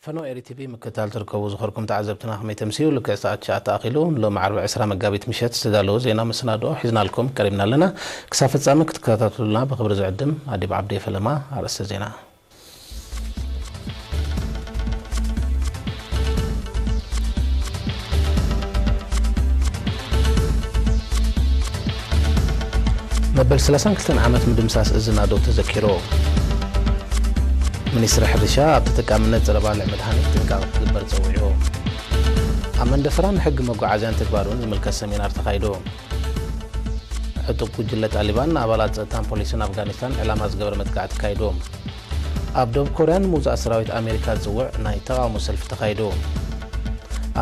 ፈኖ ኤሪ ቲቪ ምክትታል ትርከቡ ዝኸርኩም ተዓዘብትና ከመይ ተምስዩ? ልክዕ ሰዓት ትሽዓተ ኣኺሉ ንሎሚ ዓርቢ ዕስራ መጋቢት ምሸት ዝተዳለወ ዜና መሰናድኦ ሒዝናልኩም ቀሪብና ኣለና። ክሳብ ፍጻመ ክትከታተሉና ብኽብሪ ዝዕድም ኣዲብ ዓብዴ ፈለማ። ኣርእስተ ዜና። መበል ሰላሳን ክልተን ዓመት ምድምሳስ እዚ ናደው ተዘኪሩ። ሚኒስትሪ ሕርሻ ኣብ ተጠቃምነት ጸረ ባልዕ መድሃኒት ጥንቃቕ ክግበር ጸዊዑ። ኣብ መንደፈራን ሕጊ መጓዓዝያን ተግባሩን ዝምልከት ሰሚናር ተኻይዱ። ዕጡቕ ጉጅለ ጣሊባን ንኣባላት ጸጥታን ፖሊስን ኣፍጋኒስታን ዕላማ ዝገበረ መጥቃዕቲ ኣካይዱ። ኣብ ደቡብ ኮርያ ንምውጻእ ሰራዊት ኣሜሪካ ዝጽውዕ ናይ ተቓውሞ ሰልፊ ተኻይዱ።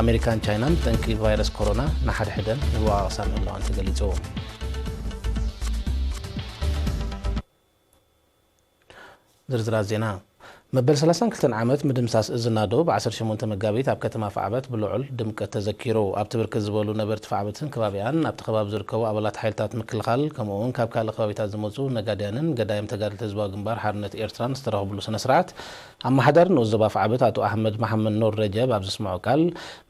ኣሜሪካን ቻይናን ብጠንቂ ቫይረስ ኮሮና ንሓድሕደን ይወቓቕሳ ምህላወን ተገሊጹ። ዝርዝራት ዜና። መበል ሰላሳን ክልተን ዓመት ምድምሳስ እዚ ናደው ብ ዓሰርተ ሸሞንተ መጋቢት ኣብ ከተማ ፋዕበት ብልዑል ድምቀት ተዘኪሩ። ኣብቲ ብርክት ዝበሉ ነበርቲ ፋዕበትን ከባቢኣን፣ ኣብቲ ከባቢ ዝርከቡ ኣባላት ሓይልታት ምክልኻል፣ ከምኡ እውን ካብ ካልእ ከባቢታት ዝመጹ ነጋድያንን ገዳይም ተጋደልቲ ህዝባዊ ግንባር ሓርነት ኤርትራን ዝተረኸብሉ ስነ ስርዓት፣ ኣመሓዳሪ ንኡስ ዞባ ፋዕበት ኣቶ ኣሕመድ መሓመድ ኑር ረጀብ ኣብ ዘስምዖ ቃል፣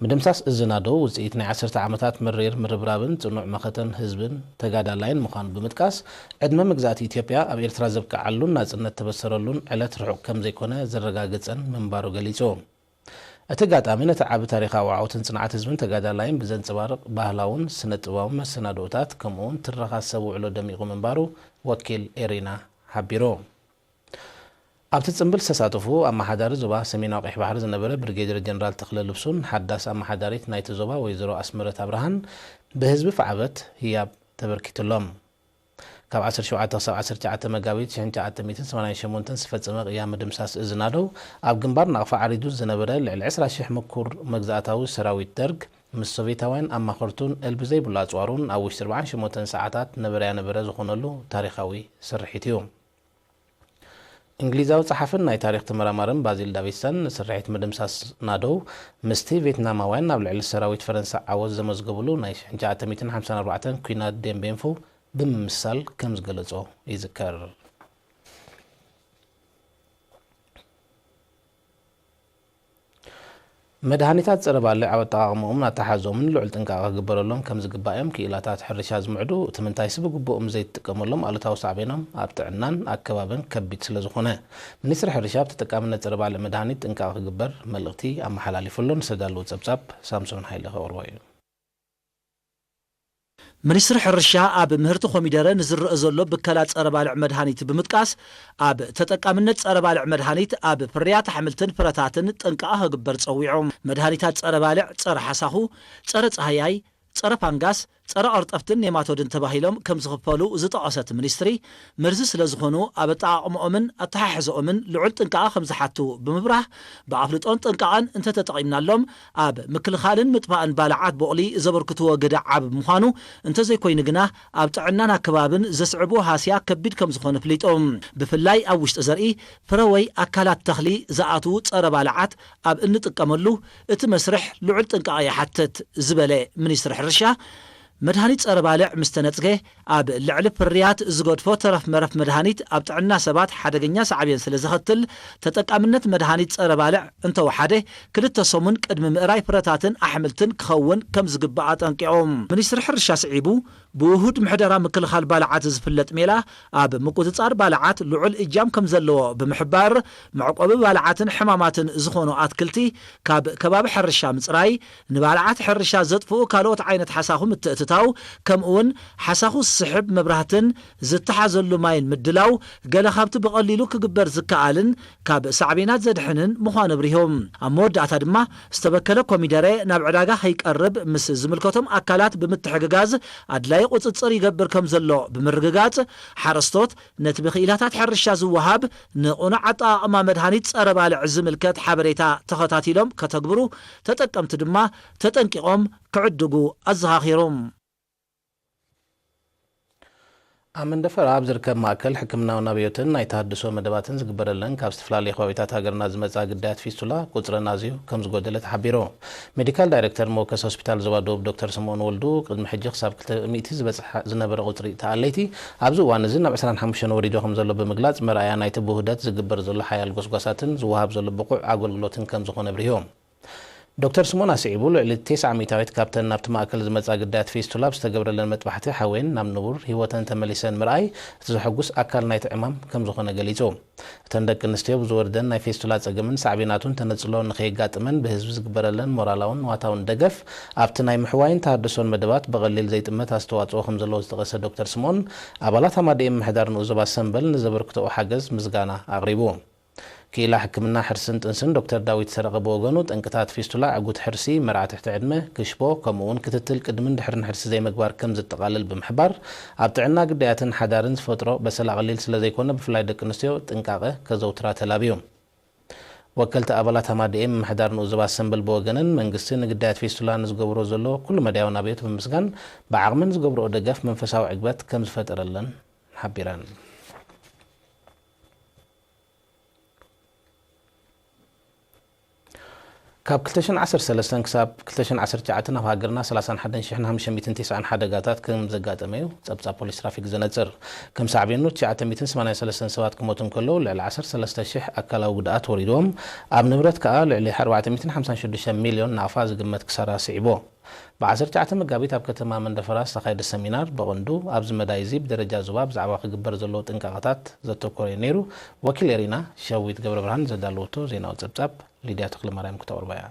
ምድምሳስ እዚ ናደው ውጽኢት ናይ ዓሰርተ ዓመታት መሪር ምርብራብን ጽኑዕ መኸተን ህዝብን ተጋዳላይን ምዃኑ ብምጥቃስ፣ ዕድመ መግዛእቲ ኢትዮጵያ ኣብ ኤርትራ ዘብቅዓሉን ናጽነት ተበሰረሉን ዕለት ርሑቕ ከም ዘይኮነ ዘረጋገጸን ምንባሩ ገሊጹ። እቲ ኣጋጣሚ ነቲ ዓቢ ታሪኻዊ ዓወትን ጽንዓት ህዝብን ተጋዳላይን ብዘንጸባርቕ ባህላውን ስነ-ጥበባውን መሰናድኦታት፣ ከምኡ'ውን ትረኻ ሰብ ውዕሎ ደሚቑ ምንባሩ ወኪል ኤሪና ሓቢሩ። ኣብቲ ጽምብል ዝተሳተፉ ኣመሓዳሪ ዞባ ሰሜናዊ ቀይሕ ባሕሪ ዝነበረ ብሪጌደር ጀነራል ተኽለ ልብሱን ሓዳስ ኣመሓዳሪት ናይቲ ዞባ ወይዘሮ ኣስመረት ኣብርሃን ብህዝቢ ፋዕበት ህያብ ተበርኪትሎም። ካብ ዓሰርተ ሸውዓተ ክሳብ ዓሰርተ ትሽዓተ መጋቢት ሽሕን ትሽዓተ ሚእትን ሰማንያን ሸሞንተን ዝተፈጸመ ቅያ ምድምሳስ እዚ ናደው፣ ኣብ ግንባር ናቕፋ ዓሪዱ ዝነበረ ልዕሊ ዕስራ ሽሕ ምኩር መግዛእታዊ ሰራዊት ደርግ፣ ምስ ሶቪየታውያን ኣማኸርቱን እልቢ ዘይብሉ ኣጽዋሩን ኣብ ውሽጢ ኣርባዓን ሸሞንተን ሰዓታት ነበረያ ነበረ ዝኾነሉ ታሪኻዊ ስርሒት እዩ። እንግሊዛዊ ጸሓፍን ናይ ታሪኽ ተመራማርን ባዚል ዳቪድሰን፣ ንስርሒት ምድምሳስ ናደው ምስቲ ቬትናማውያን ኣብ ልዕሊ ሰራዊት ፈረንሳ ዓወት ዘመዝገቡሉ ናይ ሽሕን ትሽዓተ ሚእትን ሓምሳን ኣርባዕተን ኲናት ዴምቤንፎ ብምምስሳል ከም ዝገለጾ ይዝከር። መድሃኒታት ጸረ ባልዕ ኣብ ኣጠቓቕምኦምን ኣተሓሕዝኦምን ልዑል ጥንቃቐ ክግበረሎም ከም ዝግባእ እዮም ክኢላታት ሕርሻ ዝምዕዱ። እቲ ምንታይሲ ብግቡእ ምስ ዘይትጥቀመሎም ኣሉታዊ ሳዕቤኖም ኣብ ጥዕናን ኣከባብን ከቢድ ስለ ዝኾነ፣ ሚኒስትሪ ሕርሻ ኣብ ተጠቃምነት ጸረ ባልዕ መድሃኒት ጥንቃቐ ክግበር መልእኽቲ ኣመሓላሊፉ ኣሎ። ንዝተዳለወ ጸብጻብ ሳምሶን ሃይለ ከቕርቦ እዩ። ሚኒስትሪ ሕርሻ ኣብ ምህርቲ ኮሚደረ ንዝረአ ዘሎ ብከላ ጸረ ባልዕ መድሃኒት ብምጥቃስ፣ ኣብ ተጠቃምነት ጸረ ባልዕ መድሃኒት ኣብ ፍርያት ኣሕምልትን ፍረታትን ጥንቃቐ ክግበር ጸዊዑ። መድሃኒታት ጸረ ባልዕ፣ ጸረ ሓሳኹ፣ ጸረ ጻህያይ፣ ጸረ ፋንጋስ፣ ጸረ ቀርጠፍትን ኔማቶድን ተባሂሎም ከም ዝኽፈሉ ዝጠቐሰ እቲ ሚኒስትሪ፣ መርዚ ስለ ዝኾኑ ኣብ ኣጠቓቕምኦምን ኣተሓሕዝኦምን ልዑል ጥንቃቐ ከም ዝሓቱ ብምብራህ፣ ብኣፍልጦን ጥንቃቐን እንተተጠቒምናሎም ኣብ ምክልኻልን ምጥፋእን ባልዓት ቦቕሊ ዘበርክትዎ ግደ ዓቢ ብምዃኑ፣ እንተዘይኮይኑ ግና ኣብ ጥዕናን ኣከባብን ዘስዕቦ ሃስያ ከቢድ ከም ዝኾነ ኣፍሊጡ። ብፍላይ ኣብ ውሽጢ ዘርኢ፣ ፍረ ወይ ኣካላት ተኽሊ ዝኣትዉ ጸረ ባልዓት ኣብ እንጥቀመሉ እቲ መስርሕ ልዑል ጥንቃቐ ይሓትት ዝበለ ሚኒስትሪ ሕርሻ፣ መድሃኒት ጸረ ባልዕ ምስ ተነጽገ፣ ኣብ ልዕሊ ፍርያት ዝገድፎ ተረፍ መረፍ መድሃኒት ኣብ ጥዕና ሰባት ሓደገኛ ሳዕቤን ስለ ዘኸትል፣ ተጠቃምነት መድሃኒት ጸረ ባልዕ እንተወሓደ፣ ክልተ ሰሙን ቅድሚ ምእራይ ፍረታትን ኣሕምልትን ክኸውን ከም ዝግባእ ኣጠንቂቑ። ሚኒስትሪ ሕርሻ ስዒቡ፣ ብውሁድ ምሕደራ ምክልኻል ባልዓት ዝፍለጥ ሜላ፣ ኣብ ምቁጽጻር ባልዓት ልዑል እጃም ከም ዘለዎ ብምሕባር፣ መዕቆቢ ባልዓትን ሕማማትን ዝኾኑ ኣትክልቲ ካብ ከባቢ ሕርሻ ምጽራይ፣ ንባልዓት ሕርሻ ዘጥፍኡ ካልኦት ዓይነት ሓሳኹ ምትእትታው፣ ከምኡውን ሓሳኹ ዝስሕብ መብራህትን ዝተሓዘሉ ማይን ምድላው፣ ገለ ካብቲ ብቐሊሉ ክግበር ዝከኣልን ካብ ሳዕቤናት ዘድሕንን ምዃኑ ኣብሪሆም። ኣብ መወዳእታ ድማ፣ ዝተበከለ ኮሚደረ ናብ ዕዳጋ ከይቀርብ ምስ ዝምልከቶም ኣካላት ብምትሕግጋዝ ኣድላዪ ቁጽጽር ይገብር ከም ዘሎ ብምርግጋጽ፣ ሓረስቶት ነቲ ብክኢላታት ሕርሻ ዝወሃብ ንቕኑዕ ኣጠቓቕማ መድሃኒት ጸረ ባልዕ ዝምልከት ሓበሬታ ተኸታቲሎም ከተግብሩ፣ ተጠቀምቲ ድማ ተጠንቂቖም ክዕድጉ ኣዘኻኺሩ። ኣብ መንደፈራ ኣብ ዝርከብ ማእከል ሕክምናውን ኣብዮትን ናይ ተሃድሶ መደባትን ዝግበረለን ካብ ዝተፈላለዩ ከባቢታት ሃገርና ዝመጻ ግዳያት ፊስቱላ ቁጽረን ኣዝዩ ከም ዝጎደለ ተሓቢሩ። ሜዲካል ዳይሬክተር መወከሲ ሆስፒታል ዞባ ደቡብ ዶክተር ስምኦን ወልዱ፣ ቅድሚ ሕጂ ክሳብ ክልተ ሚእቲ ዝበጽሕ ዝነበረ ቁጽሪ ተኣለይቲ ኣብዚ እዋን እዚ ናብ ዕስራን ሓሙሽተን ወሪዱ ከም ዘሎ ብምግላጽ፣ መርኣያ ናይቲ ብውህደት ዝግበር ዘሎ ሓያል ጎስጓሳትን ዝወሃብ ዘሎ ብቑዕ ኣገልግሎትን ከም ዝኾነ ኣብሪሁ። ዶክተር ስምኦን ኣስዒቡ፣ ልዕሊ ተስዓ ሚእታዊት ካብተን ናብቲ ማእከል ዝመጻ ግዳያት ፊስቱላ ብዝተገብረለን መጥባሕቲ ሓወየን ናብ ንቡር ህይወተን ተመሊሰን ምርኣይ እቲ ዘሐጉስ ኣካል ናይቲ ዕማም ከም ዝኾነ ገሊጹ። እተን ደቂ ኣንስትዮ ብዝወርደን ናይ ፊስቱላ ጸገምን ሳዕቤናቱን ተነጽሎ ንኸየጋጥመን ብህዝቢ ዝግበረለን ሞራላውን ንዋታውን ደገፍ ኣብቲ ናይ ምሕዋይን ተሃድሶን መደባት ብቐሊል ዘይጥመት ኣስተዋጽኦ ከም ዘለዎ ዝጠቐሰ ዶክተር ስምኦን፣ ኣባላት ኣማደኤ ምምሕዳር ንኡስ ዞባ ሰምበል ንዘበርክተኦ ሓገዝ ምስጋና ኣቕሪቡ። ክኢላ ሕክምና ሕርስን ጥንስን ዶክተር ዳዊት ሰረቐ ብወገኑ፣ ጠንቅታት ፊስቱላ ዕጉት ሕርሲ፣ መርዓ ትሕቲ ዕድመ፣ ክሽቦ፣ ከምኡ እውን ክትትል ቅድምን ድሕርን ሕርሲ ዘይምግባር ከም ዘጠቓልል ብምሕባር፣ ኣብ ጥዕና ግዳያትን ሓዳርን ዝፈጥሮ በሰላ ቀሊል ስለ ዘይኮነ፣ ብፍላይ ደቂ ኣንስትዮ ጥንቃቐ ከዘውትራ ተላብዩ። ወከልቲ ኣባላት ኣማደኤ ምምሕዳር ንኡስ ዞባ ሰምበል ብወገነን፣ መንግስቲ ንግዳያት ፊስቱላ ንዝገብሮ ዘሎ ኩሉ መዳያዊ ናብዮት ብምስጋን፣ ብዓቕመን ዝገብርኦ ደገፍ መንፈሳዊ ዕግበት ከም ዝፈጠረለን ሓቢረን። ካብ ክልተ ሽሕን ዓሰርተ ሰለስተን ክሳብ ክልተ ሽሕን ዓሰርተ ትሽዓተን ኣብ ሃገርና ሰላሳን ሓደን ሽሕን ሓሙሽተ ሚእትን ተስዓን ሓደጋታት ከም ዘጋጠመ እዩ ጸብጻብ ፖሊስ ትራፊክ ዘነጽር። ከም ሳዕቤኑ ትሽዓተ ሚእትን ሰማንያን ሰለስተን ሰባት ክሞቱ እንከለዉ፣ ልዕሊ ዓሰርተ ሰለስተ ሽሕ ኣካላዊ ጉድኣት ወሪድዎም፣ ኣብ ንብረት ከኣ ልዕሊ ኣርባዕተ ሚእትን ሓምሳን ሽዱሽተ ሚልዮን ናቕፋ ዝግመት ክሳራ ስዒቡ። ብ ዓሰርተ ትሽዓተ መጋቢት ኣብ ከተማ መንደፈራ ዝተኻየደ ሰሚናር፣ ብቐንዱ ኣብዚ መዳይ እዚ ብደረጃ ዞባ ብዛዕባ ክግበር ዘለዎ ጥንቃቐታት ዘተኮረ እዩ ነይሩ። ወኪል ኤሪና ሸዊት ገብረብርሃን ዘዳለወቶ ዜናዊ ጸብጻብ ሊድያ ተኽለማርያም ክተቕርቦ እያ።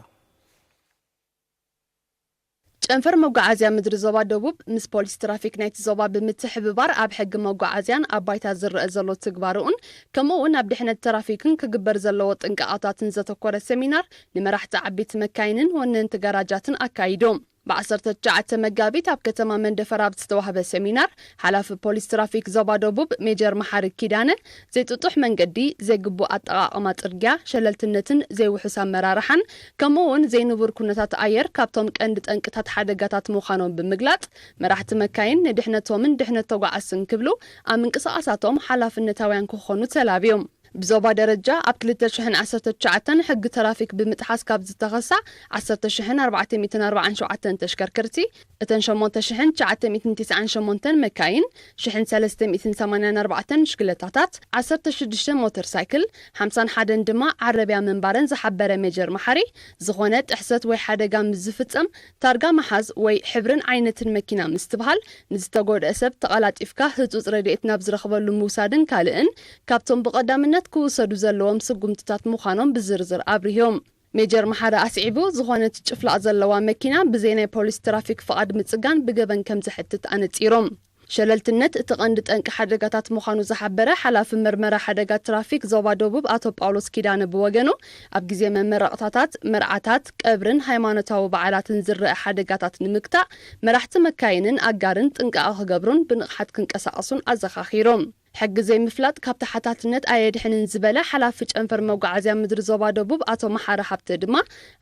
ጨንፈር መጓዓዝያ ምድሪ ዞባ ደቡብ ምስ ፖሊስ ትራፊክ ናይቲ ዞባ ብምትሕብባር ኣብ ሕጊ መጓዓዝያን ኣብ ባይታ ዝረአ ዘሎ ትግባረኡን ከምኡ እውን ኣብ ድሕነት ትራፊክን ክግበር ዘለዎ ጥንቃቐታትን ዘተኮረ ሰሚናር ንመራሕቲ ዓበይቲ መካይንን ወነንቲ ጋራጃትን ኣካይዶም። ብ ዓሰርተ ትሽዓተ መጋቢት ኣብ ከተማ መንደፈራ ኣብ ዝተዋህበ ሰሚናር፣ ሓላፊ ፖሊስ ትራፊክ ዞባ ደቡብ ሜጀር መሓሪ ኪዳነ፣ ዘይጥጡሕ መንገዲ፣ ዘይግቡእ ኣጠቓቕማ ጽርግያ፣ ሸለልትነትን ዘይውሑስ ኣመራርሓን፣ ከምኡ እውን ዘይንቡር ኩነታት ኣየር ካብቶም ቀንዲ ጠንቅታት ሓደጋታት ምዃኖም ብምግላጽ፣ መራሕቲ መካይን ንድሕነቶምን ድሕነት ተጓዓዝትን ክብሉ ኣብ ምንቅስቓሳቶም ሓላፍነታውያን ክኾኑ ተላብዮም። ብዞባ ደረጃ ኣብ ክልተ ሽሕን ዓሰርተ ትሽዓተን ሕጊ ትራፊክ ብምጥሓስ ካብ ዝተኸሳ ዓሰርተ ሽሕን ኣርባዕተ ሚእትን ኣርባዓን ሸውዓተን ተሽከርከርቲ፣ እተን ሸሞንተ ሽሕን ትሽዓተ ሚእትን ተስዓን ሸሞንተን መካይን፣ ሽሕን ሰለስተ ሚእትን ሰማንያን ኣርባዕተን ብሽክለታታት፣ ዓሰርተ ሽዱሽተ ሞተር ሳይክል፣ ሓምሳን ሓደን ድማ ዓረብያ ምንባረን ዝሓበረ ሜጀር መሓሪ፣ ዝኾነ ጥሕሰት ወይ ሓደጋ ምስ ዝፍጸም ታርጋ ምሓዝ ወይ ሕብርን ዓይነትን መኪና ምስትብሃል፣ ንዝተጎድአ ሰብ ተቐላጢፍካ ህጹጽ ረድኤት ናብ ዝረኽበሉ ምውሳድን ካልእን ካብቶም ብቐዳምነት ክውሰዱ ዘለዎም ስጉምትታት ምዃኖም ብዝርዝር ኣብሪሆም። ሜጀር መሓሪ ኣስዒቡ፣ ዝኾነት ጭፍላቕ ዘለዋ መኪና ብዘይ ናይ ፖሊስ ትራፊክ ፍቓድ ምጽጋን ብገበን ከም ዘሕትት ኣነጺሮም። ሸለልትነት እቲ ቀንዲ ጠንቂ ሓደጋታት ምዃኑ ዝሓበረ ሓላፊ መርመራ ሓደጋ ትራፊክ ዞባ ደቡብ ኣቶ ጳውሎስ ኪዳነ ብወገኑ፣ ኣብ ግዜ መመረቕታታት፣ መርዓታት፣ ቀብርን ሃይማኖታዊ በዓላትን ዝረአ ሓደጋታት ንምግታእ መራሕቲ መካይንን ኣጋርን ጥንቃቐ ክገብሩን ብንቕሓት ክንቀሳቐሱን ኣዘኻኺሮም። ሕጊ ዘይምፍላጥ ካብ ተሓታትነት ኣየድሕንን ዝበለ ሓላፊ ጨንፈር መጓዓዝያ ምድሪ ዞባ ደቡብ ኣቶ መሓሪ ሃብተ ድማ፣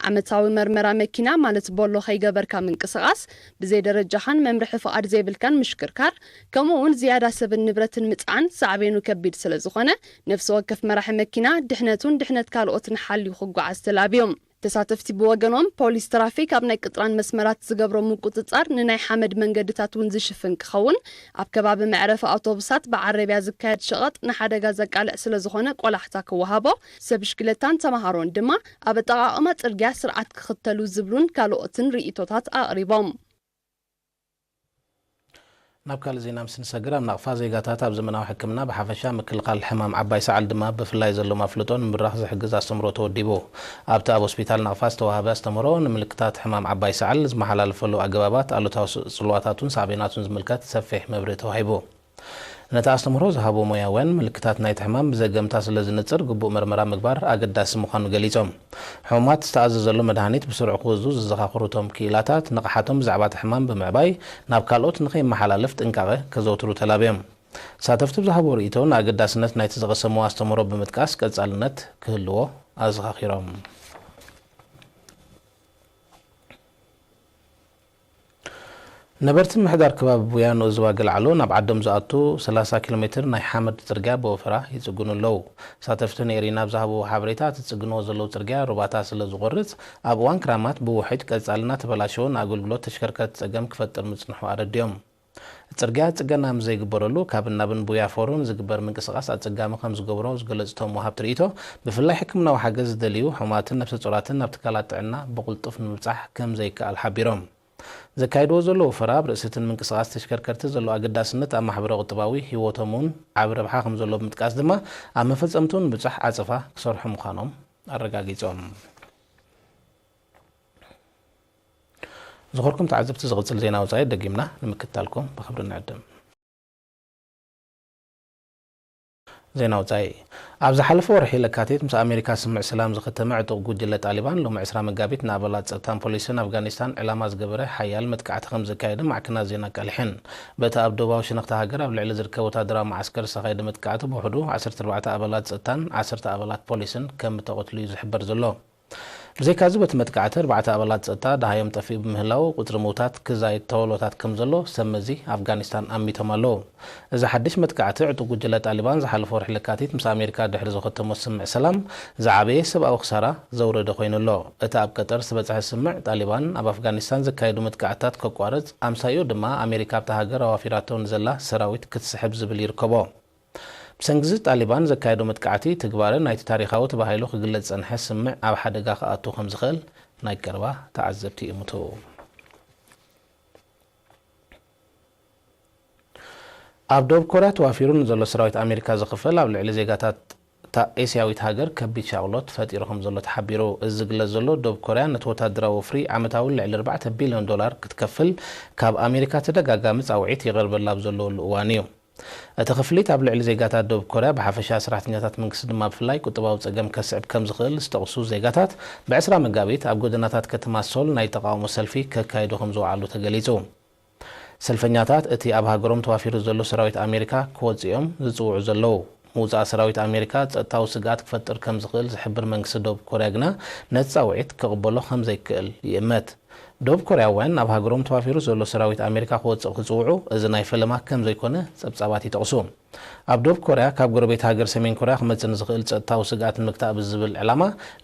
ዓመታዊ መርመራ መኪና ማለት ቦሎ ከይገበርካ ምንቅስቓስ፣ ብዘይ ደረጃኻን መምርሒ ፍቓድ ዘይብልካን ምሽክርካር፣ ከምኡ እውን ዝያዳ ሰብን ንብረትን ምጽዓን ሳዕቤኑ ከቢድ ስለ ዝኾነ፣ ነፍሲ ወከፍ መራሒ መኪና ድሕነቱን ድሕነት ካልኦትን ሓልዩ ክጓዓዝ ተላብዮም። ተሳተፍቲ ብወገኖም፣ ፖሊስ ትራፊክ ኣብ ናይ ቅጥራን መስመራት ዝገብሮ ምቁጽጻር ንናይ ሓመድ መንገድታት እውን ዝሽፍን ክኸውን፣ ኣብ ከባቢ መዕረፊ ኣውቶቡሳት ብዓረብያ ዝካየድ ሸቐጥ ንሓደጋ ዘቃልዕ ስለ ዝኾነ ቆላሕታ ክወሃቦ፣ ሰብ ብሽክለታን ተመሃሮን ድማ ኣብ ኣጠቓቕማ ጽርግያ ስርዓት ክኽተሉ ዝብሉን ካልኦትን ርእይቶታት ኣቕሪቦም። ናብ ካልእ ዜና ምስ ንሰግር፣ ኣብ ናቕፋ ዜጋታት ኣብ ዘመናዊ ሕክምና ብሓፈሻ ምክልኻል ሕማም ዓባይ ሰዓል ድማ ብፍላይ ዘለዎም ኣፍልጦ ንምብራኽ ዝሕግዝ ኣስተምህሮ ተወዲቡ። ኣብቲ ኣብ ሆስፒታል ናቕፋ ዝተዋህበ ኣስተምህሮ፣ ንምልክታት ሕማም ዓባይ ሰዓል ዝመሓላለፈሉ ኣገባባት፣ ኣሉታዊ ስ-፣ ጽልዋታቱን ሳዕቤናቱን ዝምልከት ሰፊሕ መብርሂ ተዋሂቡ። ነቲ ኣስተምህሮ ዝሃቡ ሞያውያን፣ ምልክታት ናይቲ ሕማም ብዘገምታ ስለ ዝንጽር፣ ግቡእ መርመራ ምግባር ኣገዳሲ ምዃኑ ገሊጾም። ሕሙማት ዝተኣዘዘሉ መድሃኒት ብስሩዕ ክወስዱ ዘዘኻኽሩ እቶም ክኢላታት፣ ንቕሓቶም ብዛዕባ እቲ ሕማም ብምዕባይ ናብ ካልኦት ንኸይመሓላለፍ ጥንቃቐ ከዘውትሩ ተላብዮም። ተሳተፍቲ ብዝሃብዎ ርእይቶ፣ ንኣገዳስነት ናይቲ ዝቐሰምዎ ኣስተምህሮ ብምጥቃስ፣ ቀጻልነት ክህልዎ ኣዘኻኺሮም። ነበርቲ ምሕዳር ከባቢ ቡያ ንኡዝ ዋግል ዓሎ ናብ ዓዶም ዝኣቱ ሰላሳ ኪሎ ሜትር ናይ ሓመድ ጽርግያ ብወፈራ ይጽግኑ ኣለዉ። ተሳተፍቲ ንኤሪና ኣብ ዝሃብዎ ሓበሬታ፣ እቲ ዝጽግንዎ ዘለዉ ጽርግያ ሩባታት ስለ ዝቖርጽ፣ ኣብ እዋን ክራማት ብውሕጅ ቀጻሊ እናተበላሸወ ንኣገልግሎት ተሽከርከርቲ ጸገም ክፈጥር ምጽንሑ ኣረዲኦም። ጽርግያ ጽገና ምስ ዘይግበረሉ፣ ካብን ናብን ቡያ ፎሮን ዝግበር ምንቅስቓስ ኣጸጋሚ ከም ዝገብሮ ዝገለጹ እቶም ወሃብቲ ርእይቶ፣ ብፍላይ ሕክምናዊ ሓገዝ ዝደልዩ ሕሙማትን ነፍሰ ጾራትን ናብ ትካላት ጥዕና ብቕልጡፍ ንምብጻሕ ከም ዘይከኣል ሓቢሮም። ዘካይድዎ ዘለዉ ወፈራ ኣብ ርእስትን ምንቅስቓስ ተሽከርከርቲ ዘለዎ ኣገዳስነት ኣብ ማሕበረ ቁጠባዊ ህይወቶም እውን ዓቢ ረብሓ ከም ዘለዎ ብምጥቃስ ድማ፣ ኣብ መፈጸምትኡ ንምብጻሕ ዓጸፋ ክሰርሑ ምዃኖም ኣረጋጊጾም። ዝኸርኩም ተዓዘብቲ፣ ዝቕጽል ዜና ወጻኢ ደጊምና ንምክትታልኩም ብኽብሪ ንዕድም። ዜና ወጻኢ። ኣብ ዝሓለፈ ወርሒ ለካቲት ምስ ኣሜሪካ ስምምዕ ሰላም ዝኸተመ ዕጡቕ ጉጅለ ጣሊባን፣ ሎሚ ዕስራ መጋቢት ንኣባላት ጸጥታን ፖሊስን ኣፍጋኒስታን ዕላማ ዝገበረ ሓያል መጥቃዕቲ ከም ዘካየደ ማዕከናት ዜና ኣቃሊሐን። በቲ ኣብ ደቡባዊ ሸነኽቲ ሃገር ኣብ ልዕሊ ዝርከብ ወታደራዊ መዓስከር ዝተኻየደ መጥቃዕቲ፣ ብውሕዱ ዓሰርተ ኣርባዕተ ኣባላት ጸጥታን ዓሰርተ ኣባላት ፖሊስን ከም እተቐትሉ እዩ ዝሕበር ዘሎ። ብዘይካዚ፣ በቲ መጥቃዕቲ ኣርባዕተ ኣባላት ጸጥታ ደሃዮም ጠፊኡ ብምህላዉ፣ ቁጽሪ ምዉታት ክዛይድ ተወሎታት ከም ዘሎ ሰብ መዚ ኣፍጋኒስታን ኣሚቶም ኣለዉ። እዚ ሓድሽ መጥቃዕቲ፣ ዕጡቕ ጉጅለ ጣሊባን ዝሓለፈ ወርሒ ለካቲት ምስ ኣሜሪካ ድሕሪ ዝኸተሞ ስምምዕ ሰላም፣ ዝዓበየ ሰብኣዊ ክሳራ ዘውረደ ኮይኑ ኣሎ። እቲ ኣብ ቀጠር ዝተበጽሐ ስምምዕ፣ ጣሊባን ኣብ ኣፍጋኒስታን ዘካየዱ መጥቃዕትታት ከቋርጽ፣ ኣምሳይኡ ድማ ኣሜሪካ ኣብታ ሃገር ኣዋፊራቶ ንዘላ ሰራዊት ክትስሕብ ዝብል ይርከቦ። ብሰንኪ እዚ ጣሊባን ዘካየዶ መጥቃዕቲ፣ ትግባረ ናይቲ ታሪኻዊ ተባሂሉ ክግለጽ ዝጸንሐ ስምምዕ ኣብ ሓደጋ ክኣቱ ከም ዝኽእል ናይ ቀረባ ተዓዘብቲ ይእምቱ። ኣብ ደቡብ ኮርያ ተዋፊሩ ንዘሎ ሰራዊት ኣሜሪካ ዝኽፈል፣ ኣብ ልዕሊ ዜጋታት እታ ኤስያዊት ሃገር ከቢድ ሻቕሎት ፈጢሩ ከም ዘሎ ተሓቢሩ። እዚ ዝግለጽ ዘሎ፣ ደቡብ ኮርያ ነቲ ወታደራዊ ወፍሪ ዓመታዊ ልዕሊ ኣርባዕተ ቢልዮን ዶላር ክትከፍል ካብ ኣሜሪካ ተደጋጋሚ ጻውዒት ይቐርበላ ኣብ ዘለወሉ እዋን እዩ። እቲ ክፍሊት ኣብ ልዕሊ ዜጋታት ደቡብ ኮርያ ብሓፈሻ፣ ሰራሕተኛታት መንግስቲ ድማ ብፍላይ፣ ቁጠባዊ ጸገም ከስዕብ ከም ዝኽእል ዝጠቕሱ ዜጋታት፣ ብዕስራ መጋቢት ኣብ ጎደናታት ከተማ ሶል ናይ ተቓውሞ ሰልፊ ከካይዱ ከም ዝወዓሉ ተገሊጹ። ሰልፈኛታት፣ እቲ ኣብ ሃገሮም ተዋፊሩ ዘሎ ሰራዊት ኣሜሪካ ክወጽእ እዮም ዝጽውዑ ዘለዉ። ምውጻእ ሰራዊት ኣሜሪካ ጸጥታዊ ስግኣት ክፈጥር ከም ዝኽእል ዝሕብር መንግስቲ ደቡብ ኮርያ ግና፣ ነቲ ጻውዒት ክቕበሎ ከም ዘይክእል ይእመት። ደቡብ ኮርያውያን፣ ኣብ ሃገሮም ተዋፊሩ ዘሎ ሰራዊት ኣሜሪካ ክወጽእ ክጽውዑ፣ እዚ ናይ ፈለማ ከም ዘይኮነ ጸብጻባት ይጠቕሱ። ኣብ ደቡብ ኮርያ፣ ካብ ጎረቤት ሃገር ሰሜን ኮርያ ክመጽእ ንዝኽእል ጸጥታዊ ስግኣት ንምግታእ ብዝብል ዕላማ፣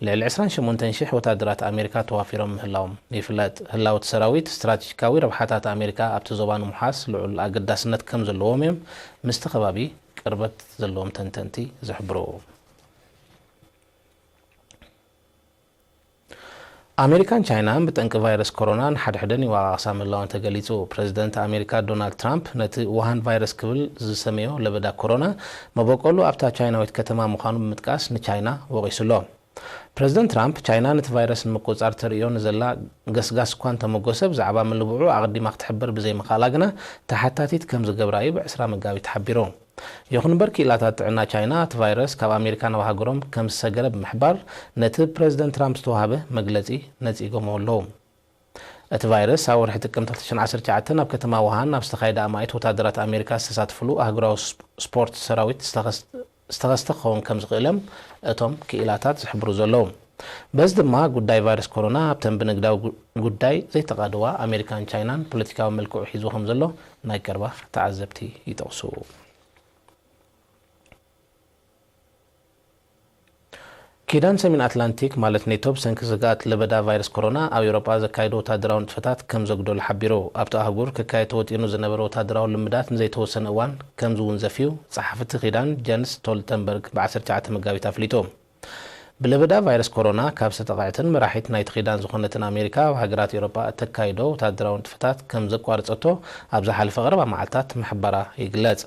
ልዕሊ ዕስራን ሸሞንተን ሽሕ ወታደራት ኣሜሪካ ተዋፊሮም ምህላዎም ይፍለጥ። ህላወ እቲ ሰራዊት፣ ስትራቴጂካዊ ረብሓታት ኣሜሪካ ኣብቲ ዞባ ንምውሓስ ልዑል ኣገዳስነት ከም ዘለዎም እዮም ምስቲ ከባቢ ቅርበት ዘለዎም ተንተንቲ ዝሕብሩ። ኣሜሪካን ቻይናን ብጠንቂ ቫይረስ ኮሮና ንሓድሕደን ይወቓቕሳ ምህላወን ተገሊጹ። ፕረዚደንት ኣሜሪካ ዶናልድ ትራምፕ፣ ነቲ ውሃን ቫይረስ ክብል ዝሰመዮ ለበዳ ኮሮና፣ መበቆሉ ኣብታ ቻይናዊት ከተማ ምዃኑ ብምጥቃስ፣ ንቻይና ወቒሱ ኣሎ። ፕረዚደንት ትራምፕ፣ ቻይና ነቲ ቫይረስ ንምቁጽጻር ተርእዮ ንዘላ ገስጋስ እኳ እንተመጎሰ፣ ብዛዕባ ምልብዑ ኣቐዲማ ክትሕብር ብዘይምኽኣላ ግና፣ ተሓታቲት ከም ዝገብራ እዩ ብዕስራ መጋቢት ተሓቢሩ። ይኹን እምበር፣ ክኢላታት ጥዕና ቻይና፣ እቲ ቫይረስ ካብ ኣሜሪካ ናብ ሃገሮም ከም ዝሰገረ ብምሕባር፣ ነቲ ብፕረዚደንት ትራምፕ ዝተዋህበ መግለጺ ነጺጎምዎ ኣለዉ። እቲ ቫይረስ ኣብ ወርሒ ጥቅምቲ ክልተ ሽሕን ዓሰርተ ትሽዓተን ኣብ ከተማ ውሃን ኣብ ዝተኻየደ ኣማኢት ወታደራት ኣሜሪካ ዝተሳተፍሉ ኣህጉራዊ ስፖርት ሰራዊት ዝተኸስ-፣ ዝተኸስተ ክኸውን ከም ዝኽእል እዮም እቶም ክኢላታት ዝሕብሩ ዘለዉ። በዚ ድማ፣ ጉዳይ ቫይረስ ኮሮና ኣብተን ብንግዳዊ ጉ-፣ ጉዳይ ዘይተቓደዋ ኣሜሪካን ቻይናን ፖለቲካዊ መልክዑ ሒዙ ከም ዘሎ ናይ ቀረባ ተዓዘብቲ ይጠቕሱ። ኪዳን ሰሜን ኣትላንቲክ ማለት ኔቶ፣ ብሰንኪ ስግኣት ለበዳ ቫይረስ ኮሮና ኣብ ኤውሮጳ ዘካየዶ ወታደራዊ ንጥፈታት ከም ዘጉደሎ ሓቢሩ። ኣብቲ ኣህጉር ክካየድ ተወጢኑ ዝነበረ ወታደራዊ ልምዳት ንዘይተወሰነ እዋን ከም ዝውንዘፍ እዩ ጸሓፊ እቲ ኪዳን ጀንስ ስቶልተንበርግ ብ ዓሰርተ ትሽዓተ መጋቢት ኣፍሊጡ። ብለበዳ ቫይረስ ኮሮና ካብ ዝተጠቕዐትን መራሒት ናይቲ ኪዳን ዝኾነትን ኣሜሪካ፣ ኣብ ሃገራት ኤውሮጳ እተካይዶ ወታደራዊ ንጥፈታት ከም ዘቋረጸቶ ኣብ ዝሓለፈ ቀረባ መዓልታት ምሕባራ ይግለጽ።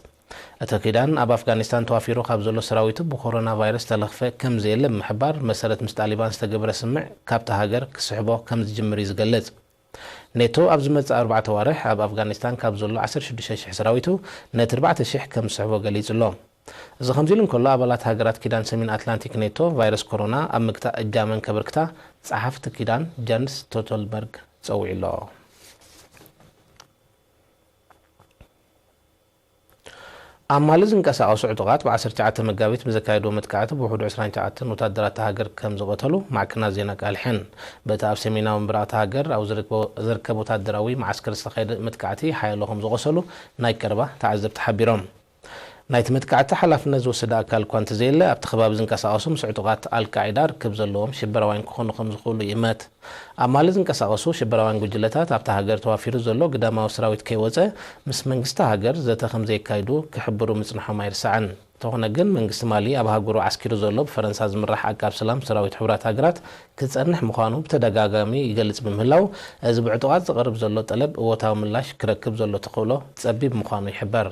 እቲ ኪዳን ኣብ ኣፍጋኒስታን ተዋፊሩ ካብ ዘሎ ሰራዊቱ ብኮሮና ቫይረስ ዝተለኽፈ ከም ዘየለ ብምሕባር፣ መሰረት ምስ ጣሊባን ዝተገብረ ስምምዕ ካብታ ሃገር ክስሕቦ ከም ዝጅምር እዩ ዝገልጽ። ኔቶ ኣብ ዝመጽእ ኣርባዕተ ኣዋርሕ ኣብ ኣፍጋኒስታን ካብ ዘሎ ዓሰርተ ሽዱሽተ ሽሕ ሰራዊቱ ነቲ ኣርባዕተ ሽሕ ከም ዝስሕቦ ገሊጹ ኣሎ። እዚ ከምዚ ኢሉ እንከሎ፣ ኣባላት ሃገራት ኪዳን ሰሜን ኣትላንቲክ ኔቶ፣ ቫይረስ ኮሮና ኣብ ምግታእ እጃመን ከበርክታ ጸሓፊ እቲ ኪዳን ጀንስ ስቶልተንበርግ ጸዊዑ ኣሎ። ኣብ ማሊ ዝንቀሳቐሱ ዕጡቓት ብ ዓሰርተ ትሽዓተ መጋቢት ብዘካየድዎ መጥቃዕቲ ብውሕዱ ዕስራን ትሽዓተን ወታደራት እታ ሃገር ከም ዝቐተሉ ማዕከናት ዜና ኣቃሊሐን። በቲ ኣብ ሰሜናዊ ምብራቕ እታ ሃገር ኣብ ዝርከቦ-፣ ዝርከብ ወታደራዊ መዓስከር ዝተኻየደ መጥቃዕቲ ሓያሎ ከም ዝቖሰሉ ናይ ቀረባ ተዓዘብቲ ሓቢሮም። ናይቲ መጥቃዕቲ ሓላፍነት ዝወሰደ ኣካል እኳ እንተዘየለ፣ ኣብቲ ከባቢ ዝንቀሳቐሱ ምስ ዕጡቓት ኣልቃዒዳ ርክብ ዘለዎም ሽበራውያን ክኾኑ ከም ዝኽእሉ ይእመት። ኣብ ማሊ ዝንቀሳቐሱ ሽበራውያን ጉጅለታት ኣብታ ሃገር ተዋፊሩ ዘሎ ግዳማዊ ሰራዊት ከይወጸ ምስ መንግስቲ ሃገር ዘተ ከም ዘየካይዱ ክሕብሩ ምጽንሖም ኣይርሳዕን። እንተኾነ ግን መንግስቲ ማሊ ኣብ ሃገሩ ዓስኪሩ ዘሎ ብፈረንሳ ዝምራሕ ዓቃብ ሰላም ሰራዊት ሕቡራት ሃገራት ክጸንሕ ምዃኑ ብተደጋጋሚ ይገልጽ ብምህላው፣ እዚ ብዕጡቓት ዝቐርብ ዘሎ ጠለብ እወታዊ ምላሽ ክረክብ ዘሎ ተኽእሎ ጸቢብ ምዃኑ ይሕበር።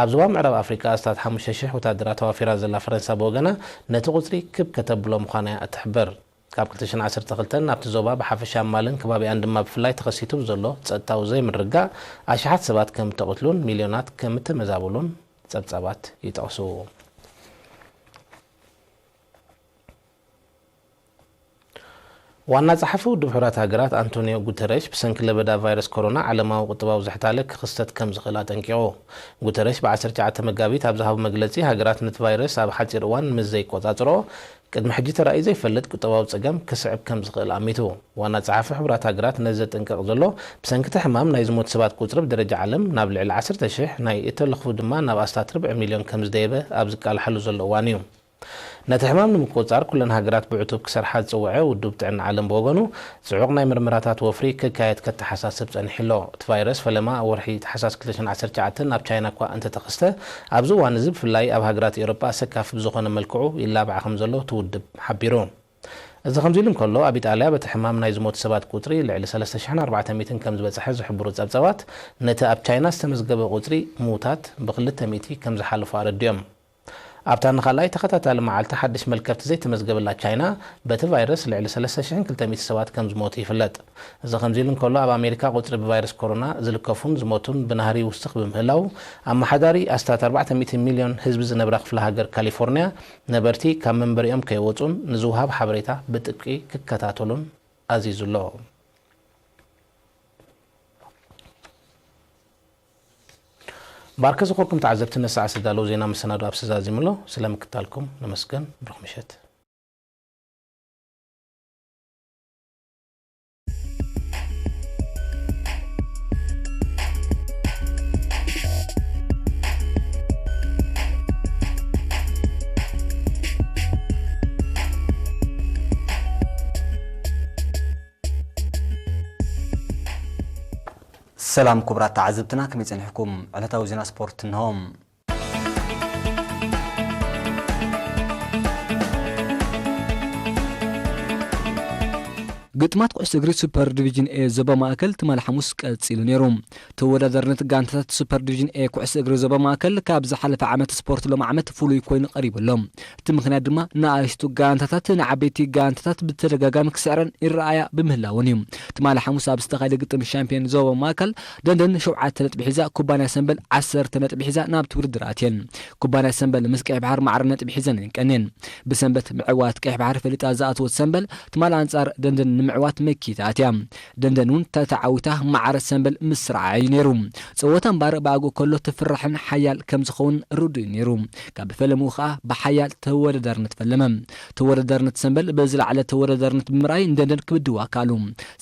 ኣብ ዞባ ምዕራብ ኣፍሪቃ ኣስታት ሓሙሽተ ሽሕ ወታደራት ተዋፊራ ዘላ ፈረንሳ ብወገና ነቲ ቁጽሪ ክብ ከተብሎ ምዃና እያ እትሕብር። ካብ ክልተ ሽሕን ዓሰርተ ክልተን ኣብቲ ዞባ ብሓፈሻ ኣብ ማልን ከባቢኣን ድማ ብፍላይ ተኸሲቱ ብዘሎ ጸጥታዊ ዘይምርግጋእ ኣሽሓት ሰባት ከም እተቐትሉን ሚልዮናት ከም እተመዛበሉን ጸብጻባት ይጠቕሱ። ዋና ጸሓፊ ውድብ ሕቡራት ሃገራት ኣንቶኒዮ ጉተረሽ ብሰንኪ ለበዳ ቫይረስ ኮሮና ዓለማዊ ቁጠባዊ ዝሕታለ ክኽሰት ከም ዝኽእል ኣጠንቂቑ። ጉተረሽ ብ ዓሰርተ ትሽዓተ መጋቢት ኣብ ዝሃቦ መግለጺ፣ ሃገራት ነቲ ቫይረስ ኣብ ሓጺር እዋን ምስ ዘይቆጻጽሮ ቅድሚ ሕጂ ተራእዩ ዘይፈልጥ ቁጠባዊ ጸገም ክስዕብ ከም ዝኽእል ኣሚቱ። ዋና ጸሓፊ ሕቡራት ሃገራት ነዚ ዘጠንቅቕ ዘሎ፣ ብሰንኪ እቲ ሕማም ናይ ዝሞቱ ሰባት ቁጽሪ ብደረጃ ዓለም ናብ ልዕሊ ዓሰርተ ሽሕ፣ ናይ እተለኽፉ ድማ ናብ ኣስታት ርብዒ ሚልዮን ከም ዝደየበ ኣብ ዝቃልሓሉ ዘሎ እዋን እዩ። ነቲ ሕማም ንምቁጽጻር ኩለን ሃገራት ብዕቱብ ክሰርሓ ዝጽውዐ ውድብ ጥዕና ዓለም ብወገኑ፣ ጽዑቕ ናይ ምርመራታት ወፍሪ ክካየድ ከተሓሳስብ ጸኒሑ ኣሎ። እቲ ቫይረስ ፈለማ ኣብ ወርሒ ታሕሳስ ክልተ ሽሕን ዓሰርተ ትሽዓተን ኣብ ቻይና እኳ እንተተኸስተ፣ ኣብዚ እዋን እዚ ብፍላይ ኣብ ሃገራት ኤውሮጳ ኣሰካፊ ብዝኾነ መልክዑ ይላባዕ ከም ዘሎ እቲ ውድብ ሓቢሩ። እዚ ከምዚ ኢሉ እንከሎ፣ ኣብ ኢጣልያ በቲ ሕማም ናይ ዝሞቱ ሰባት ቁጽሪ ልዕሊ ሰለስተ ሽሕን ኣርባዕተ ሚእትን ከም ዝበጽሐ ዝሕብሩ ጸብጻባት፣ ነቲ ኣብ ቻይና ዝተመዝገበ ቁጽሪ ምዉታት ብኽልተ ሚእቲ ከም ዝሓለፎ ኣረዲኦም። ኣብታ ንኻልኣይ ተኸታታሊ መዓልቲ ሓድሽ መልከፍቲ ዘይተመዝገበላ ቻይና፣ በቲ ቫይረስ ልዕሊ ሰለስተ ሽሕን ክልተ ሚእቲ ሰባት ከም ዝሞቱ ይፍለጥ። እዚ ከምዚ ኢሉ እንከሎ፣ ኣብ ኣሜሪካ ቁጽሪ ብቫይረስ ኮሮና ዝልከፉን ዝሞቱን ብናህሪ ይውስኽ ብምህላው፣ ኣመሓዳሪ ኣስታት ኣርባዕተ ሚእቲ ሚልዮን ህዝቢ ዝነብራ ክፍለ ሃገር ካሊፎርንያ፣ ነበርቲ ካብ መንበሪኦም ከይወጹን ንዝወሃብ ሓበሬታ ብጥብቂ ክከታተሉን ኣዚዙ ኣሎ። ባርከ ዝኾርኩም ተዓዘብቲ፣ ነሰዓ ዝተዳለዉ ዜና መሰናዶ ኣብ ሰዛዚሙ ኣሎ። ስለ ምክታልኩም ነመስገን። ብሩኽ ምሸት። ሰላም ክቡራት ተዓዘብትና፣ ከመይ ጸኒሕኩም? ዕለታዊ ዜና ስፖርት እንሆ። ግጥማት ኩዕሶ እግሪ ሱፐር ዲቪዥን ኤ ዞባ ማእከል ትማሊ ሓሙስ ቀጺሉ ነይሩ። ተወዳዳርነት ጋንታታት ሱፐር ዲቪዥን ኤ ኩዕሶ እግሪ ዞባ ማእከል ካብ ዝሓለፈ ዓመት ስፖርት ሎም ዓመት ፍሉይ ኮይኑ ቀሪቡ ኣሎ። እቲ ምኽንያት ድማ ንኣሽቱ ጋንታታት ንዓበይቲ ጋንታታት ብተደጋጋሚ ክስዕረን ይረኣያ ብምህላወን እዩ። ትማሊ ሓሙስ ኣብ ዝተኻየደ ግጥም ሻምፒዮን ዞባ ማእከል ደንደን ሸውዓተ ነጥቢ ሒዛ፣ ኩባንያ ሰምበል ዓሰርተ ነጥቢ ሒዛ ናብቲ ውድድር ኣትየን። ኩባንያ ሰምበል ምስ ቀይሕ ባሕር ማዕረ ነጥቢ ሒዘን እየን ቀንየን። ብሰንበት ምዕዋት ቀይሕ ባሕሪ ፈሊጣ ዝኣተወት ሰምበል ትማሊ ኣንጻር ደንደን ንምዕዋት መኪታ ኣትያ። ደንደን እውን ተተዓዊታ ማዕረ ሰምበል ምስራዓ እዩ ነይሩ። ጸወታ እምበኣር ብኣግኡ ከሎ ተፍራሕን ሓያል ከም ዝኸውን ርዱእ እዩ ነይሩ። ካብ ፈለምኡ ከኣ ብሓያል ተወዳዳርነት ፈለመ። ተወዳዳርነት ሰምበል ብዝለዓለ ተወዳዳርነት ብምርኣይ ንደንደን ክብድዋ ከኣሉ።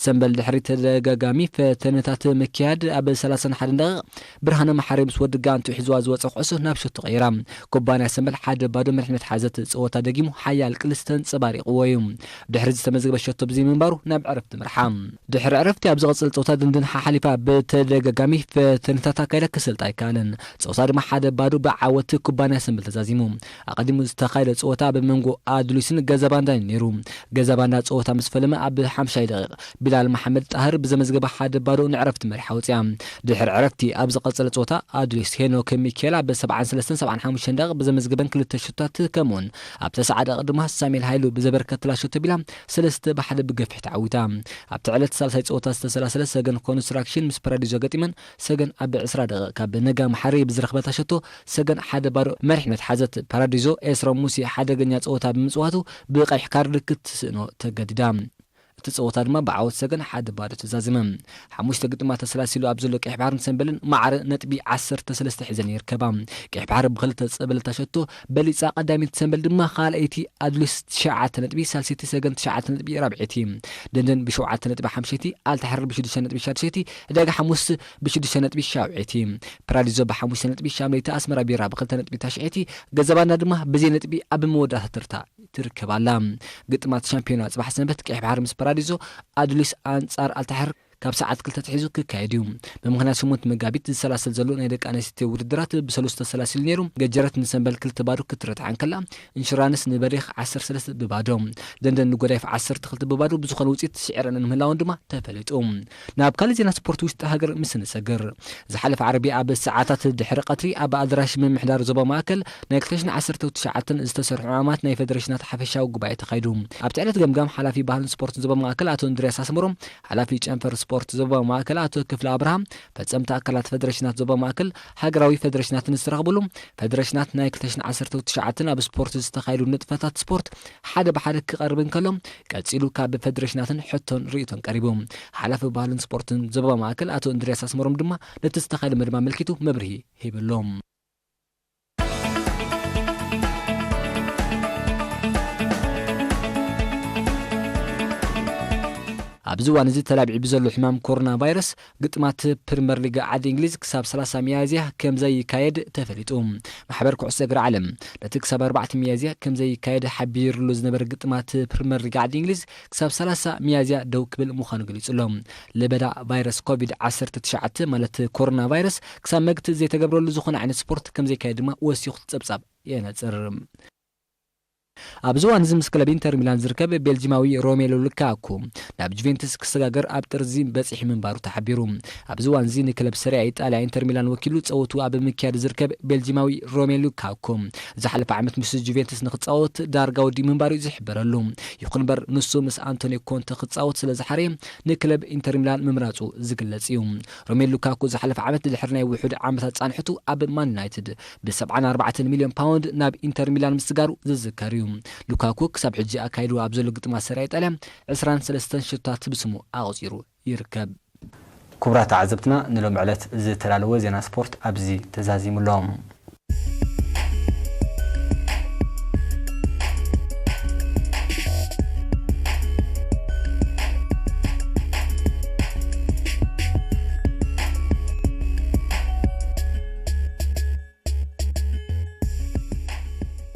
ሰምበል ድሕሪ ተደጋጋሚ ፈተነታት ምክያድ ኣብ ሰላሳን ሓደን ደቂቕ ብርሃነ መሓሪ ምስ ወዲ ጋንቱ ሒዝዋ ዝወጸ ኩዕሶ ናብ ሸቶ ቀይራ። ኩባንያ ሰምበል ሓደ ባዶ መሪሕነት ሓዘት። ጸወታ ደጊሙ ሓያል ቅልስ ተንጸባሪቕዎ እዩ። ድሕሪ ዝተመዝገበ ሸቶ ብዘይምንባሩ ናብ ዕረፍቲ ምርሓ። ድሕሪ ዕረፍቲ ኣብ ዝቐጽል ጸወታ ደንደን ሓሓሊፋ ብተደጋጋሚ ፈተነታት ኣካይዳ ክሰልጣ ኣይከኣለን። ጸወታ ድማ ሓደ ባዶ ብዓወት ኩባንያ ሰምበል ተዛዚሙ። ኣቐዲሙ ዝተኻየደ ጸወታ ኣብ መንጎ ኣዱሊስን ገዛ ባንዳን እዩ ነይሩ። ገዛ ባንዳ ጸወታ ምስ ፈለመ ኣብ ሓምሻይ ደቂቕ ቢላል መሓመድ ጣህር ብዘመዝገበ ሓደ ባዶ ንዕረፍቲ መሪሓ ወጽያ። ድሕሪ ዕረፍቲ ኣብ ዝቐጸለ ጸወታ ኣዱሊስ ሄኖክ ሚካኤል ኣብ ሰብዓን ሰለስተን ሰብዓን ሓሙሽተን ደቂቕ ብዘመዝገበን ክልተ ሸቶታት ከምኡውን ኣብ ተስዓ ደቂቕ ድማ ሳሙኤል ሃይሉ ብዘበርከተላ ሸቶ ቢላ ሰለስተ ብሓደ ብገፊሕ ተዓዊታ። ኣብቲ ዕለት ሳልሳይ ጸወታ ዝተሰላሰለ ሰገን ኮንስትራክሽን ምስ ፓራዲዞ ገጢመን ሰገን ኣብ ዕስራ ደቂቕ ካብ ነጋ መሓሪ ብዝረኽበታ ሸቶ ሰገን ሓደ ባዶ መሪሕነት ሓዘት። ፓራዲዞ ኤስሮም ሙሴ ሓደገኛ ጸወታ ብምጽዋቱ ብቐይሕ ካርድ ክትስእኖ ተገዲዳ። እቲ ጸወታ ድማ ብዓወት ሰገን ሓደ ባዶ ተዛዘመ። ሓሙሽተ ግጥማት ተሰላሲሉ ኣብ ዘሎ ቀይሕ ባሕርን ሰንበልን ማዕረ ነጥቢ ዓሰርተ ሰለስተ ሒዘን ይርከባ። ቀይሕ ባሕሪ ብኽልተ ጸበለታ ሸቶ በሊጻ ቀዳመይቲ፣ ሰንበል ድማ ካልኣይቲ ኣድሊስ ትሽዓተ ነጥቢ ሳልሰይቲ፣ ሰገን ትሽዓተ ነጥቢ ራብዐይቲ፣ ደንደን ብሸውዓተ ነጥቢ ሓምሸይቲ፣ ኣልታሕር ብሽዱሽተ ነጥቢ ሻድሸይቲ፣ ዕዳጋ ሓሙስ ብሽዱሽተ ነጥቢ ሻውዐይቲ፣ ፓራዲዞ ብሓሙሽተ ነጥቢ ሻምለይቲ፣ ኣስመራ ቢራ ብኽልተ ነጥቢ ታሽዐይቲ፣ ገዛባና ድማ ብዘይ ነጥቢ ኣብ መወዳእታ ተርታ ትርከብ ኣላ። ግጥማት ሻምፒዮና ጽባሕ ሰንበት ቀይሕ ባሕሪ ምስ ፓራዲዞ ኣድሊስ ኣንጻር ኣልታሕር ካብ ሰዓት ክልተ ኣትሒዙ ክካየድ እዩ። ብምኽንያት ሸሞንተ መጋቢት ዝሰላሰል ዘሎ ናይ ደቂ ኣንስትዮ ውድድራት ብሰሉስ ተሰላሲሉ ነይሩ። ገጀረት ንሰንበል ክልተ ባዶ ክትረትዓ እንከላ፣ ኢንሹራንስ ንበሪኽ ዓሰርተ ሰለስተ ብባዶ፣ ደንደን ንጎዳይፍ ዓሰርተ ክልተ ብባዶ ብዝኾነ ውጽኢት ስዒረን ምህላወን ድማ ተፈሊጡ። ናብ ካልእ ዜና ስፖርት ውሽጢ ሃገር ምስ ንሰግር፣ ዝሓለፈ ዓርቢ ኣብ ሰዓታት ድሕሪ ቀትሪ ኣብ ኣዳራሽ ምምሕዳር ዞባ ማእከል ናይ ክልተ ሽሕን ዓሰርተ ትሽዓተን ዝተሰርሑ ዕማማት ናይ ፌደሬሽናት ሓፈሻዊ ጉባኤ ተኻይዱ። ኣብቲ ዕለት ገምጋም ሓላፊ ባህልን ስፖርትን ዞባ ማእከል ኣቶ እንድርያስ ኣስመሮም፣ ሓላፊ ጨንፈር ስፖርት ዞባ ማእከል ኣቶ ክፍለ ኣብርሃ፣ ፈጸምቲ ኣካላት ፌደሬሽናት ዞባ ማእከል ሃገራዊ ፌደሬሽናትን ዝተረኽብሉ፣ ፌደሬሽናት ናይ ክልተ ሽሕን ዓሰርተ ትሽዓተን ኣብ ስፖርት ዝተኻየዱ ንጥፈታት ስፖርት ሓደ ብሓደ ክቐርብ እንከሎ፣ ቀጺሉ ካብ ፌደሬሽናትን ሕቶን ርእይቶን ቀሪቡ። ሓላፊ ባህልን ስፖርትን ዞባ ማእከል ኣቶ እንድርያስ ኣስመሮም ድማ ነቲ ዝተኻየደ መደብ ኣመልኪቱ መብርሂ ሂብሎም። ኣብዚ እዋን እዚ ተላቢዑ ብዘሎ ሕማም ኮሮና ቫይረስ፣ ግጥማት ፕሪመር ሊግ ዓዲ እንግሊዝ ክሳብ ሰላሳ ሚያዝያ ከም ዘይካየድ ተፈሊጡ። ማሕበር ኩዕሶ እግሪ ዓለም ነቲ ክሳብ ኣርባዕተ ሚያዝያ ከም ዘይካየድ ሓቢሩሉ ዝነበረ ግጥማት ፕሪመር ሊግ ዓዲ እንግሊዝ ክሳብ ሰላሳ ሚያዝያ ደው ክብል ምዃኑ ገሊጹ ኣሎ። ለበዳ ቫይረስ ኮቪድ ዓሰርተ ትሽዓተ ማለት ኮሮና ቫይረስ ክሳብ መግትኢ ዘይተገብረሉ ዝኾነ ዓይነት ስፖርት ከም ዘይካየድ ድማ ወሲኹ እቲ ጸብጻብ የነጽር። ኣብዚ እዋን እዚ ምስ ክለብ ኢንተር ሚላን ዝርከብ ቤልጂማዊ ሮሜሉ ሉካኩ ናብ ጁቬንቱስ ክሰጋገር ኣብ ጥርዚ በጺሑ ምንባሩ ተሓቢሩ። ኣብዚ እዋን እዚ ንክለብ ሰሪያ ኢጣልያ ኢንተር ሚላን ወኪሉ ጸወቱ ኣብ ምክያድ ዝርከብ ቤልጂማዊ ሮሜሉ ሉካኩ ዝሓለፈ ዓመት ምስ ጁቬንቱስ ንክጻወት ዳርጋ ወዲኡ ምንባሩ እዩ ዝሕበረሉ። ይኹን እምበር ንሱ ምስ ኣንቶኒዮ ኮንተ ክጻወት ስለ ዝሓረየ ንክለብ ኢንተር ሚላን ምምራጹ ዝግለጽ እዩ። ሮሜሉ ሉካኩ ዝሓለፈ ዓመት ድሕሪ ናይ ውሑድ ዓመታት ጻንሕቱ ኣብ ማን ዩናይትድ ብ ሰብዓን ኣርባዕተን ሚልዮን ፓውንድ ናብ ኢንተር ሚላን ምስጋሩ ዝዝከር እዩ። ሉካኩ ክሳብ ሕጂ ኣካይድዎ ኣብ ዘሎ ግጥማት ሰሪያ ኢጣልያ ዕስራን ሰለስተን ሽቶታት ብስሙ ኣቑጺሩ ይርከብ። ክቡራት ተዓዘብትና፣ ንሎሚ ዕለት ዝተዳለወ ዜና ስፖርት ኣብዚ ተዛዚሙ ኣሎ።